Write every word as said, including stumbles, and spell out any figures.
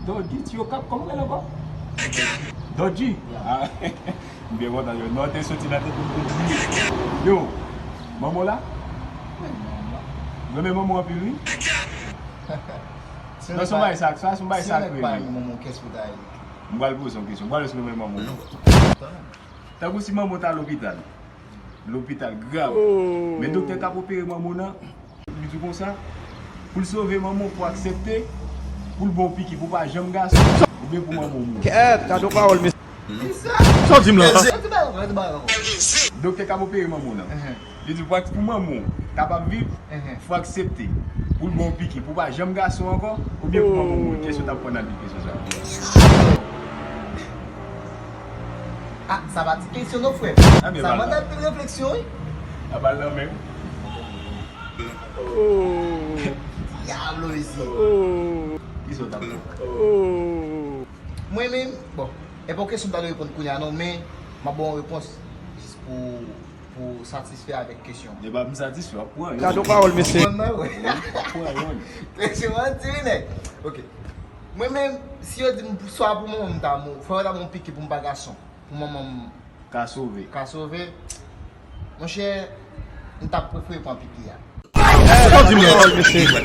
Dodgy, Tio Kap, kòman w rele ankò? Dodgy? Ah, m byen kontan, yo. Non, te soti nan tèt mwen, m bliye. Yo, manman w la? Renmen manman w anpil, wi. Non, se yon bagay sa, sa, se yon bagay sa kreye. M pral poze yon kesyon. M pral si w renmen manman w. Tankou si manman w ta lopital. Lopital grav. Men doktè k ap opere manman w nan, li di w konsa, pou l sove manman w, fò aksepte pou l ba w piki pou w pa janm gason, oubyen pou manman w mouri. Kèt, gade yon pawòl, mesye. Sa w di m la? Doktè k ap opere manman w nan, li di pou, pou manman w kapab viv, fò aksepte pou l ba w piki pou w pa janm gason ankò, oubyen pou manman w mouri. Kiyès w t ap pran nan kesyon sa? Ah, sa pa ti kesyon non, frè. Sa mande anpil refleksyon, wi. A bal nan men. Diablo, mesye. Kisa w t ap fè? Mwen menm, bon, e pa yon kesyon m ta dwe reponn kounye a non, men m ap ba w yon repons jis pou, pou satisfè avèk kesyon. E pa pou m satisfè, w ap pran youn. Gade yon pawòl, mesye. W ap pran youn. Kesyon an di nèg. Ok. Mwen menm, si yo di m swa pou manman m ta mou, fò yo ta ba m yon piki pou m pa gason. Pou manman m ka sove. Ka sove. Monchè, m t ap prefere pran piki a. Sa w di m la?